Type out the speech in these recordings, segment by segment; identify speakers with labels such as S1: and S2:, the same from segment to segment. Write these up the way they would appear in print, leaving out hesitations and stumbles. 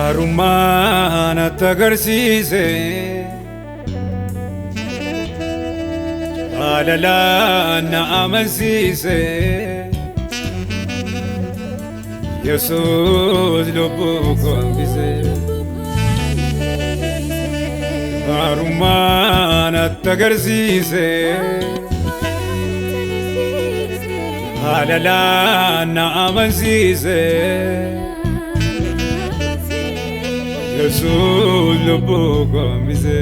S1: Gaarummaa natti agarsiise, jaalalaan na amansiise, Yesuus lubbuu koo hambise. Gaarummaa natti agarsiise, jaalalaan na amansiise, Yesuus lubbuu koo hambise.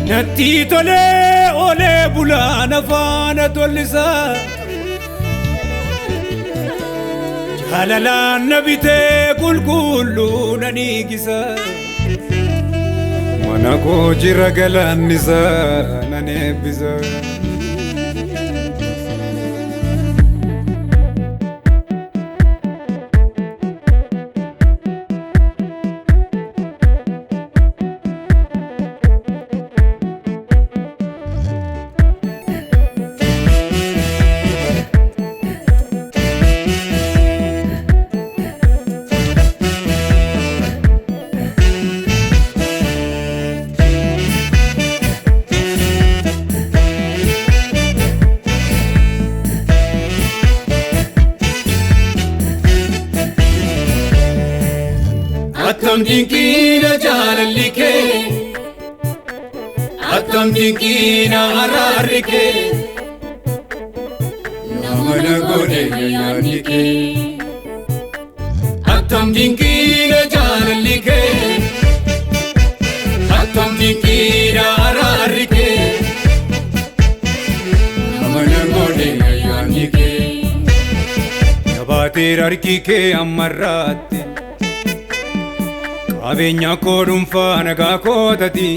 S1: Natti tolee olee bulaa na faana tollisaa. Jaalalaan na bitee qulqulluu na dhiigisa. Mana koo jira galaannisa nan eebbisa. Attam dinqiina jaalalli kee, attam dinqiina araarri kee, nama na godhe yaadni kee. Attam dinqiina jaalalli kee, attam dinqiina araarri kee, nama na godhe yaadni kee. Jabaateera harki kee ammarraatti. Qabeenya koo dhuunfaa nagaa kootati.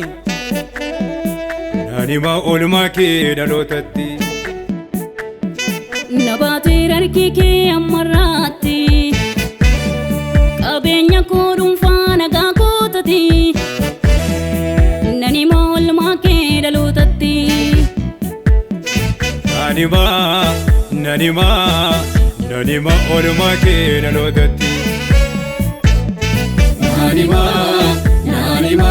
S1: Naan hima oolmaa kee dhalootatti.
S2: Nabaateera harki kee ammarraatti. Qabeenya koo dhuunfaa nagaa kootati. Nan hima oolmaa kee dhalootatti.
S1: Naan hima, naan hima, naan hima oolmaa kee dhalootatti. Naan hima, naan hima,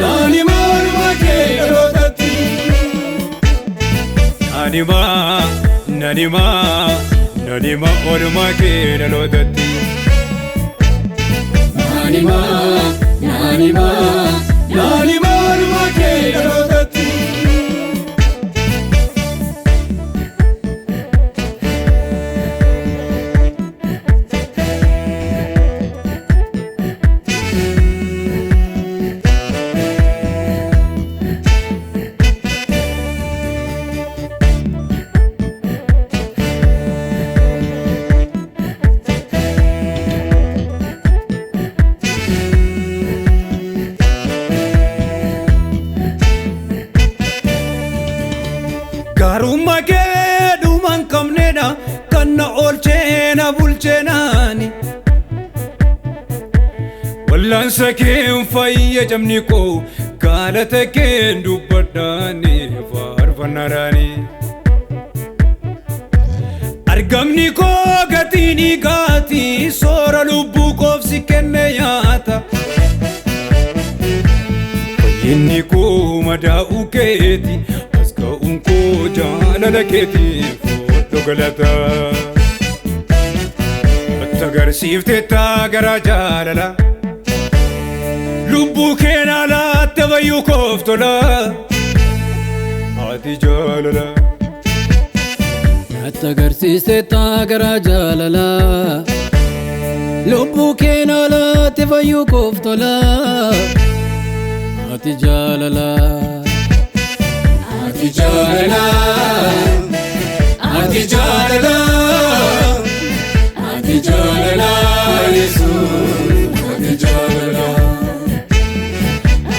S1: naan hima oolmaa kee dhalootatti. Naan hima, naan hima, naan hima oolmaa kee dhalootatti. Naan hima, naan hima, naan hima oolmaa kee dhalootatti. Gaarummaa kee dhuma hin qabnedha kan na oolchee na bulcheenaani. Wallaansa keen fayyadamni koo galata keen dubbadhaani faarfannaadhaani. Argamni koo gatii ni gaati soora lubbuu koof si kenne nyaata. Fayyinni koo madaa'uu keeti as ga'uun koo jaalala keeti fodho galata. Natti agarsiiftee gara jaalala. Lubbuu keen alaatte fayyuu koof tola. Ati jaalala.
S3: Natti agarsiiste gara jaalala. Lubbuu keen alaatte fayyuu koof tola. Ati jaalala.
S1: Ati jaalala. Ati jaalala. Ati jaalala Yesuus. Ati jaalala.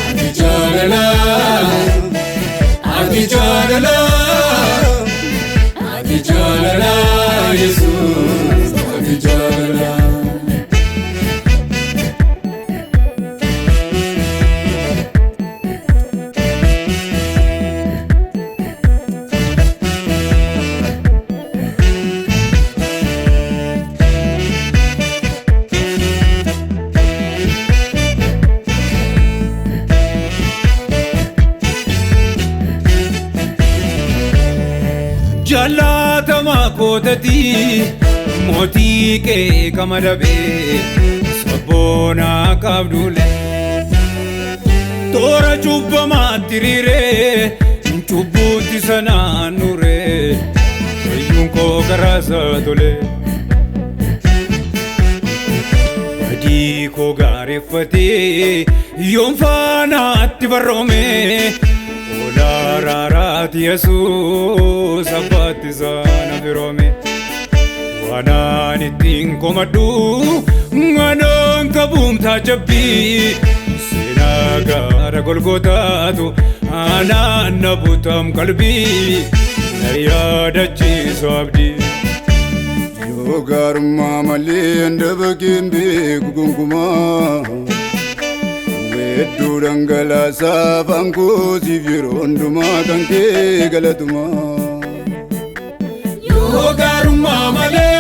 S1: Ati jaalala. Ati jaalala. moototati mootii kee kama dhabee sabboonaa qabduulee. Toora cubbamaatti riiree cubbuutti sanaan nuree fayyuun koo garaasaa tolee. Badii koo gaareffatee yoon faanaatti barroomee oolaa raaraati Yesuus abbaatti sana firoome. Waanaan ittiin komadhu anaan qabuumtaa jabbii seenaa gaara golgotaatu anaan na butam qalbii na yaadachiisu abdii.
S4: Yoo gaarummaa malee handaba keen beeku gonkumaa. Weedduu dhangalaasaa afaan koosiif yeroo hundumaa kan kee galatumaa.
S1: Yoo gaarummaa malee